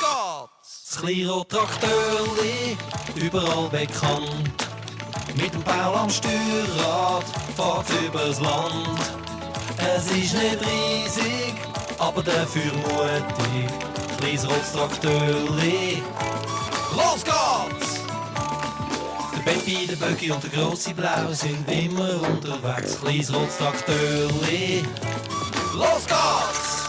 geht's! Das Kleinrad-Traktörli, überall bekannt. Mit dem Paul am Steuerrad fahrt's übers Land. Es ist nicht riesig, aber dafür mutig. Kleines rotes Traktörli, los geht's! Der Baby, der Böcki und der grosse Blau sind immer unterwegs. Kleines rotes Traktörli, los geht's!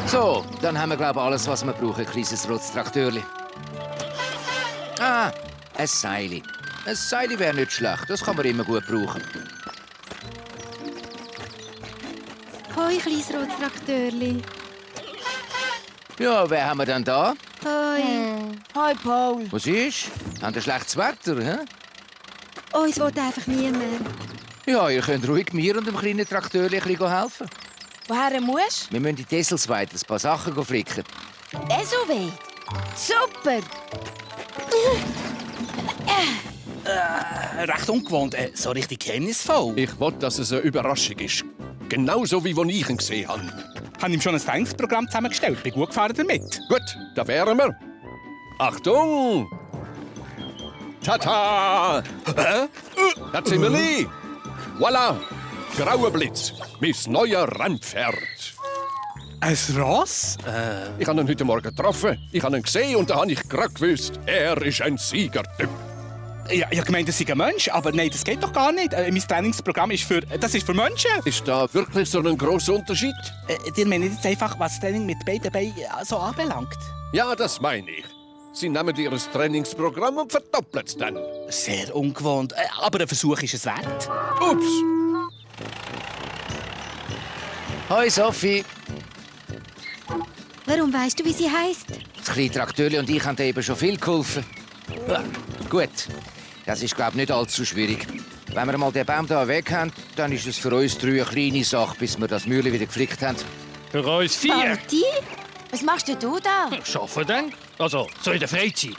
So, dann haben wir, glaube ich, alles, was wir brauchen. Ein kleines rotes Traktörli. Ah, ein Seil. Ein Seil wäre nicht schlecht. Das kann man immer gut brauchen. Hoi, kleines rotes Traktörli. Ja, wer haben wir denn da? Hoi. Hi, Paul. Was ist? Haben ihr schlechtes Wetter, hä? Uns will einfach niemand. Ja, ihr könnt ruhig mir und dem kleinen Traktörli ein bisschen helfen. Woher musst Wir müssen in die Eselsweide ein paar Sachen flicken. du? So weit. Super. Recht ungewohnt, so richtig geheimnisvoll. Ich wollte, dass es eine Überraschung ist. Genauso wie ich ihn gesehen habe. Habe ihm schon ein Trainingsprogramm zusammengestellt. Bin gut gefahren damit. Gut, da wären wir. Achtung! Tata! Da sind wir li. Voilà! Grauer Blitz, mein neuer Rennpferd. Ein Ross? Ich habe ihn heute Morgen getroffen. Ich habe ihn gesehen und da habe ich gerade gewusst, er ist ein Siegertyp. Ja, ich habe gemeint, das sei ein Mensch, aber nein, das geht doch gar nicht. Mein Trainingsprogramm ist für Menschen. Ist da wirklich so ein grosser Unterschied? Dir meint jetzt einfach, was das Training mit beiden Beinen so anbelangt? Ja, das meine ich. Sie nehmen ihr Trainingsprogramm und verdoppeln es dann. Sehr ungewohnt, aber ein Versuch ist es wert. Ups! Hoi, Sophie. Warum weißt du, wie sie heisst? Das kleine Traktörli und ich haben dir eben schon viel geholfen. Ja, gut, das ist, glaube ich, nicht allzu schwierig. Wenn wir mal den Baum hier weg haben, dann ist es für uns 3 eine kleine Sache, bis wir das Mühle wieder geflickt haben. Für uns 4. Balti? Was machst denn du da? Schaffen dann? Also, so in der Freizeit.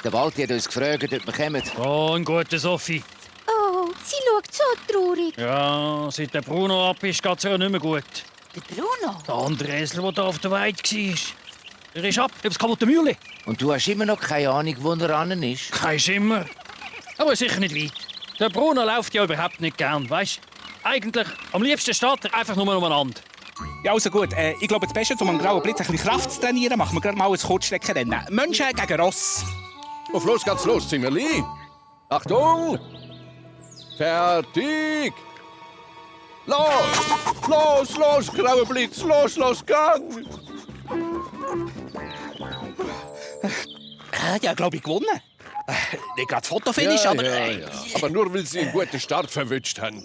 Der Walti hat uns gefragt, ob wir kommen. Oh, ein guter Sophie. Oh, sie schaut so traurig. Ja, seit der Bruno ab ist, geht's ja nicht mehr gut. Der Bruno? Der andere Esel, der hier auf der Weide war. Er ist ab, übers kaputte Mühle. Und du hast immer noch keine Ahnung, wo er ran ist? Kein Schimmer. Aber sicher nicht weit. Der Bruno läuft ja überhaupt nicht gern, weißt du? Eigentlich, am liebsten steht er einfach nur umeinander. Ja, also gut. Ich glaube, das Beste, um einen grauen Blitz ein bisschen Kraft zu trainieren, machen wir gerade mal ein Kurzstreckenrennen. Menschen gegen Ross. Auf los geht's los, Zimmerli. Achtung! Fertig! Los! Los, los, grauer Blitz! Los, Gang! Ja, glaube ich, gewonnen. Nicht gerade Fotofinish, aber... Ja. Aber nur, weil Sie einen guten Start verwünscht haben.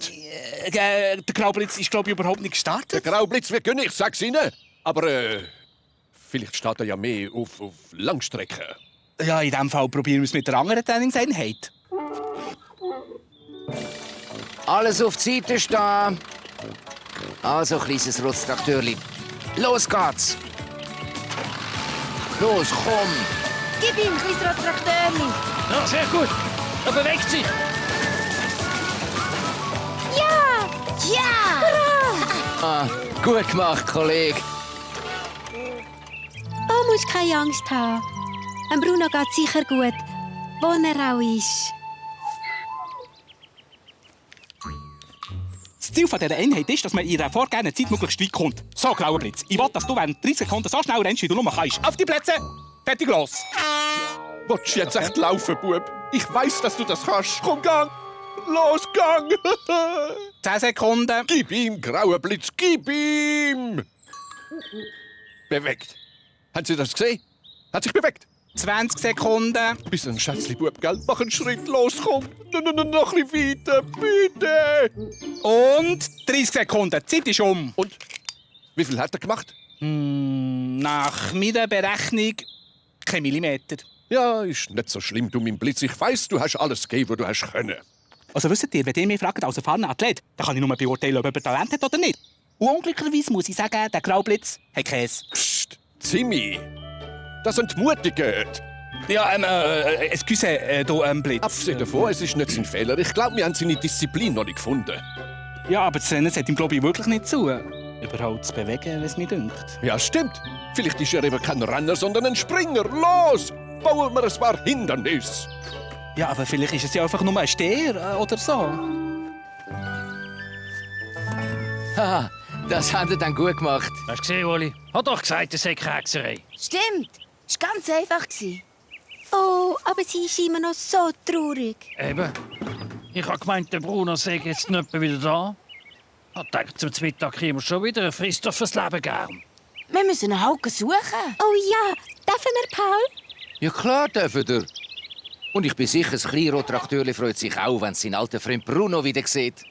Der Graublitz ist, glaube ich, überhaupt nicht Der gestartet. Graublitz wird gönnen, ich sag's Ihnen. Aber vielleicht steht er ja mehr auf Langstrecke. Ja, in diesem Fall probieren wir es mit der anderen Trainingseinheit. Alles auf die Seite stehen. Also, kleines rotes Traktörli. Los geht's. Los, komm. Gib ihm, kleines rotes Traktörli. Ja, sehr gut. Er bewegt sich. Ja! Ja! Ah, gut gemacht, Kollege. Oh, musst keine Angst haben. Dem Bruno geht sicher gut, wo er auch ist. Das Ziel dieser Einheit ist, dass man in ihrer vorgegebenen Zeit möglichst weit kommt. So, Grauer Blitz, ich will, dass du während 30 Sekunden so schnell rennst, wie du nur kannst. Auf die Plätze! Fertig, los! Willst du jetzt echt laufen, Bub? Ich weiss, dass du das kannst. Komm, Gang! Los, Gang! 10 Sekunden. Gib ihm, grauer Blitz, gib ihm! Bewegt. Haben Sie das gesehen? Hat sich bewegt. 20 Sekunden. Bist ein Schätzli-Bub, gell? Mach einen Schritt, los, komm! Noch ein bisschen weiter, bitte! Und 30 Sekunden. Die Zeit ist um. Und? Wie viel hat er gemacht? Nach meiner Berechnung kein Millimeter. Ja, ist nicht so schlimm, du, mein Blitz. Ich weiss, du hast alles gegeben, was du hast können. Also wisst ihr, wenn ihr mich fragt als erfahrener Athlet, dann kann ich nur beurteilen, ob jemand Talent hat oder nicht. Und unglücklicherweise muss ich sagen, der Graublitz hat Käse. Psst, Zimmi! Das entmutigt. Ja, excuse, du, Blitz. Abgesehen davon, es ist nicht sein Fehler. Ich glaube, wir haben seine Disziplin noch nicht gefunden. Ja, aber das Rennen sagt ihm, glaube ich, wirklich nicht zu. Überhaupt zu bewegen, wenn es mir dünkt. Ja, stimmt. Vielleicht ist er eben kein Renner, sondern ein Springer. Los, bauen wir ein paar Hindernisse. Ja, aber vielleicht ist es ja einfach nur ein Steher oder so. Haha, das hat er dann gut gemacht. Hast du gesehen, Oli? Hat doch gesagt, es sei keine Hexerei. Stimmt. Es war ganz einfach. Oh, aber sie ist immer noch so traurig. Eben. Ich habe gemeint, der Bruno sei jetzt nicht mehr wieder da. Ich dachte, zum Mittag kriegen wir schon wieder einen Frisstoff fürs Leben gern. Wir müssen einen Hauken suchen. Oh ja, dürfen wir, Paul? Ja klar dürfen ihr. Und ich bin sicher, das Kleinrot-Traktöhrli freut sich auch, wenn es seinen alten Freund Bruno wieder sieht.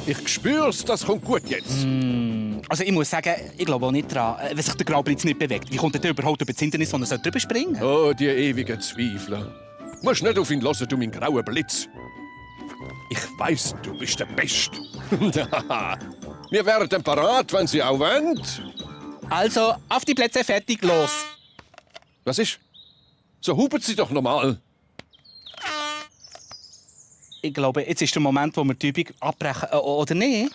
Ich spür's, das kommt gut jetzt. Also ich muss sagen, ich glaube auch nicht dran, wenn sich der Graublitz nicht bewegt. Wie kommt er überhaupt über das Hindernis, sondern soll drüber springen? Oh, die ewigen Zweifler. Musst nicht auf ihn hören, du mein grauer Blitz. Ich weiß, du bist der Beste. Wir werden parat, wenn Sie auch wollen. Also, auf die Plätze, fertig, los. Was ist? So hupen Sie doch normal. Ich glaube, jetzt ist der Moment, wo wir die Übung abbrechen, oder nicht?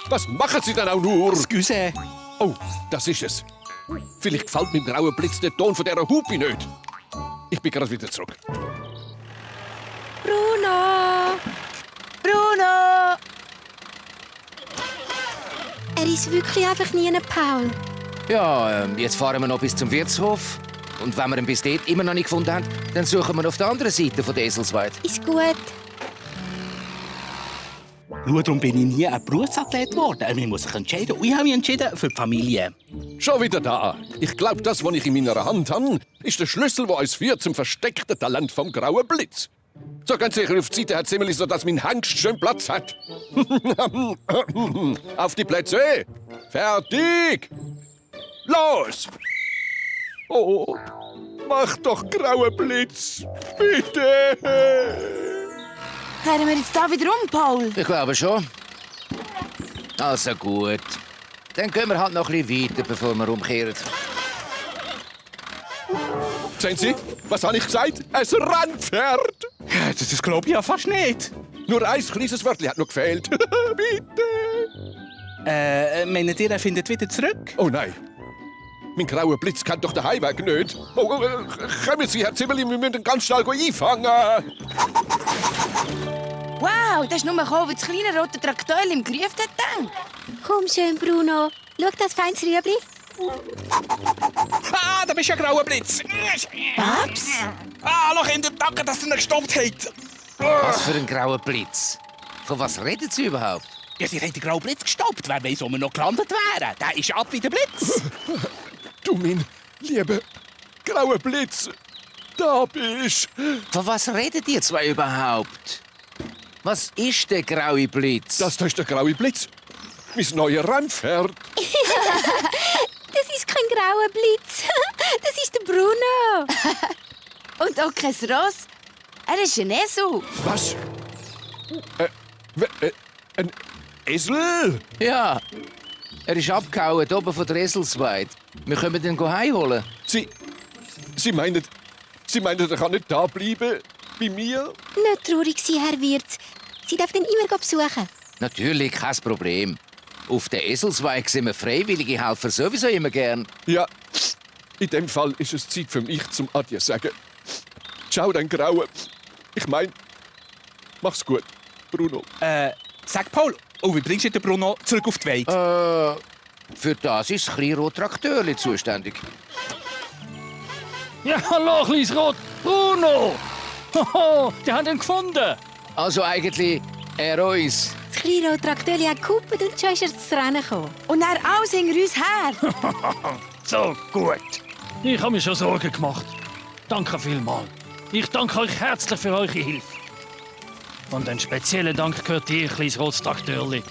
Was machen Sie denn auch nur? Excuse. Oh, das ist es. Vielleicht gefällt meinem grauen Blitz der Ton von dieser Hupe nicht. Ich bin gerade wieder zurück. Bruno! Bruno! Er ist wirklich einfach nie ein Paul. Ja, jetzt fahren wir noch bis zum Wirtshof. Und wenn wir ihn bis dort immer noch nicht gefunden haben, dann suchen wir auf der anderen Seite von der Eselsweide. Ist gut. Nur darum bin ich nie ein Berufsathlet geworden. Man muss sich entscheiden. Und ich habe mich entschieden für die Familie. Schon wieder da. Ich glaube, das, was ich in meiner Hand habe, ist der Schlüssel, der uns führt zum versteckten Talent vom grauen Blitz. So ganz sicher auf die Seite hat Zimmeli, so dass mein Hengst schön Platz hat. Auf die Plätze. Fertig. Los. Oh, mach doch, grauer Blitz. Bitte. Kehren wir jetzt da wieder um, Paul? Ich glaube schon. Also gut. Dann gehen wir halt noch ein bisschen weiter, bevor wir umkehren. Sehen Sie, was habe ich gesagt? Ein Rennpferd. Das glaube ich ja fast nicht. Nur ein kleines Wörtchen hat noch gefehlt. Bitte. Meint ihr, er findet wieder zurück? Oh nein. Mein grauer Blitz kennt doch den Heimweg nicht. Kommen Sie, Herr Zimmerli, wir müssen ihn ganz schnell einfangen. Wow, das ist nur gekommen, weil das kleine rote Traktor im gerufen hat. Komm schön, Bruno. Schau das feines Rüebli. Ah, da bist du ja grauer Blitz. Babs? Ah, noch in den Tacken, dass du ihn gestoppt hast. Was für ein grauer Blitz. Von was redet Sie überhaupt? Ja, sie haben den grauen Blitz gestoppt. Wer weiß, wo wir noch gelandet wären. Der ist ab wie der Blitz. Du, mein lieber grauer Blitz, da bist. Von was redet ihr zwei überhaupt? Was ist der graue Blitz? Das ist der graue Blitz. Mein neuer Rennpferd. Das ist kein grauer Blitz. Das ist der Bruno. Und auch kein Ross. Er ist ein Esel. Was? Ein Esel? Ja, er ist abgehauen, oben von der Eselsweide. Wir können ihn heimholen. Sie meinen, er kann nicht da bleiben bei mir? Nicht traurig sein, Herr Wirz. Sie dürfen ihn immer besuchen. Natürlich, kein Problem. Auf der Eselsweide sehen wir freiwillige Helfer sowieso immer gern. Ja, in dem Fall ist es Zeit für mich zum Adieu sagen. Ciao, dein Graue. Ich mein, mach's gut, Bruno. Sag Paul, wie bringst du den Bruno zurück auf die Weide? Für das ist das Kleinrot-Traktöhrli zuständig. Ja, hallo, kleines Rot. Bruno! Hoho, die haben ihn gefunden. Also eigentlich er uns. Das kleine Traktor hat gekuppelt und schon ist er zu Rennen gekommen. Und er alles hinter uns her. So gut. Ich habe mir schon Sorgen gemacht. Danke vielmals. Ich danke euch herzlich für eure Hilfe. Und einen speziellen Dank gehört dir, kleines rotes Traktöhrli.